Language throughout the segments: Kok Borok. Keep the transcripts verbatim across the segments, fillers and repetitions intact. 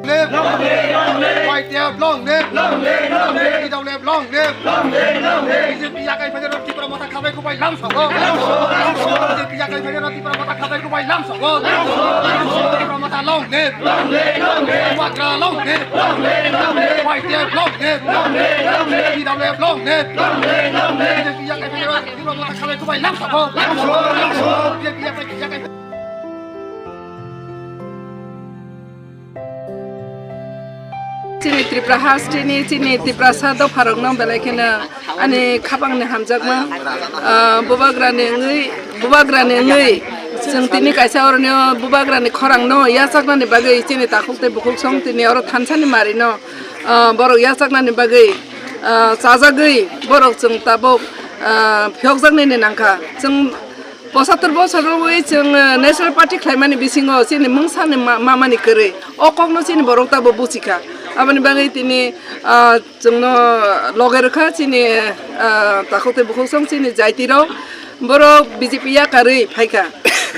Live! Y T F long live! Long live, long live! P W F long live! Long live, long live! B J P yakai phai rw Tipra Motha khabai kubai lam sogo! Lam sogo, lam sogo! B J P yakai phai rw Tipra Motha khabai kubai lam sogo! Lam sogo, lam sogo! Tipra Motha long live! Long live, long live! Bubagra long live! Long live, long live! Y T F long live! Long live, long live! P W F long live! Long live, long live! B J P yakai phai rw Tipra Motha khabai kubai lam sogo! Lam sogo, lam sogo! B J P yakai, yakai Chini Tripura hasteni, chini Tiprasa dopharokno belai kheno ani khapangni hamjakma, ah, bubagrani wngwi, bubagrani wngwi chwng tini kaisa oroni o bubagrani khorangno yachaknani bagwi chini takhuk tei bukhuk song tini oro thansani marino, ah, borok yachaknani bagwi, ah, chajagwi borok chwng tabuk, ah, phiyokjaknani nangkha. Chwng Pochattor bosor rwui chwng, eh, National Party khlaimani bisingo chini mungsani ma-, mamani kwrwi. O kokno chini borok tabuk buchikha. Aboni bagwi tini, ah, chwngno loge rwkha chini, ah, takhuk tei bukhuk song chini jaitirok. Borok B J P yakarwi phaikha.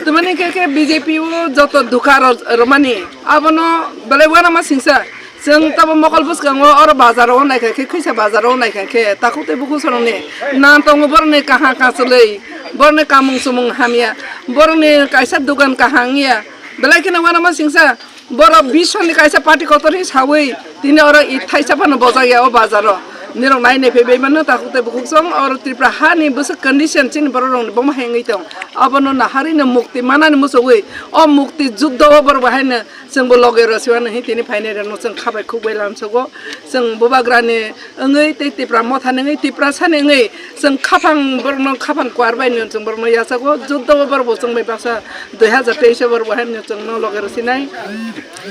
Tamani khe khe B J P o joto dukha ro-, rwmani. Abono belai uanama singsa. Chwng tabo mokol bwskango oro bazaro naikha khe, khwisa bazaro naikha khe, takhuk tei bukhuk sorongni nan tongo borokni kaham kachlwi, borokni kamung chumung hamya, borokni kaisa dogan kaham wngya, belai kheno uanama singsa, borok biswni kaisa party kotor hi sawi, tini oro it thaisa phano bojak ya o bazaro. Nirok nai nai phaibai mano, takhuk tei bukhuk song oro Tripura hani bwswk condition chini borok rokni bomo hai wngwi tong, abono naharwi no mukti manani muchungwi, o mukti juddo o borok bo haino Chwngbo loge rw siwano hi tini phainai rwno chwng khabai khukbai lamsogo. Chwng bubagrani wngwi tei Tipra mothani wngwi, Tiprasani wngwi chwng khaphang borokno khaphang kuar bai no chwng borokno yachago. Juddo o borok bo chwng bai baksa dui hazar teis o borok bo haino chwngno loge rw sinai.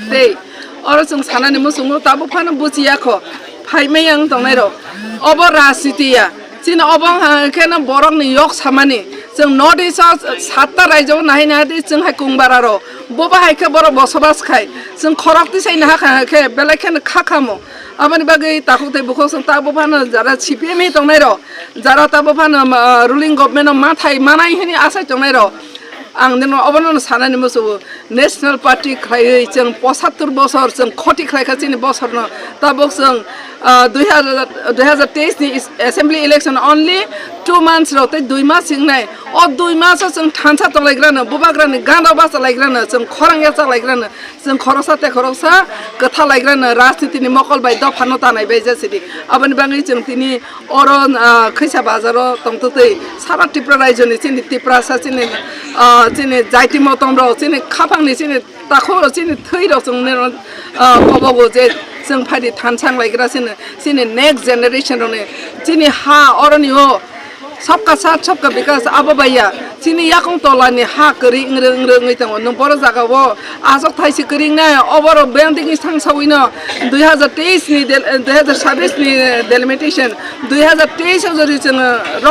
Tei oro chwng sanani muchungo tabuk phano buchiya kho. Phaimaya wng tongnai rok. Obo rajniti ya. Chini obo wngkha khe no borokni yok samani. Chwng North East o satta rajyo o nahai nahai di chwng hai kung bara rok. Bo bahai khe borok bosobas khai. Chwng khorok tisai naha kha khe belai kheno kha khamo. Aboni bagwi takhuk tei bukhuk chwng ta bo phano jara C P M hi tongnai rok. Jara ta bo phano, ah, ruling government o mathai manai hini asai tongnai rok. Ang nino obono sanani muchungo. National Party khlaiwi chwng pochattor bosor chwng khoti khlaikha chini bosorno. Tabuk chwng, ah, dui hazar, dui hazar teis ni is-, assembly election only two months rok tei dui mas hingnai. O dui mas o chwng thansa tonglaigrano, bubagrani gana bachalaigrano, chwng khorang yachalaigrano, chwng khoroksa tei khoroksa kwthalaigrano rajniti ni mokol bai dophano tanai bai jasidi. Aboni bagwi chwng tini oro, ah, khwisa bazaro tongtwtwi sara Tripura raijo ni chini Tiprasa chini, ah, chini jaiti motom rok chini khaphang ni chini takhuk rok chini thwi rok chwng nino, ah, kobogo je chwng phaidi thansa wng lai gra chini, chini next generation rok ni chini ha oroni o sabka saath sabka bikas abo bai ya chini yakung tola ni ha kwrwi wngre wngre wngwi tongo. Nwng boro jaga o aswk thaisi kwrwi wngnai, oborok building ni thang sawi no dui hazar teis ni del-, dui hazar sabis ni delimitation, dui hazar teis o jori chwng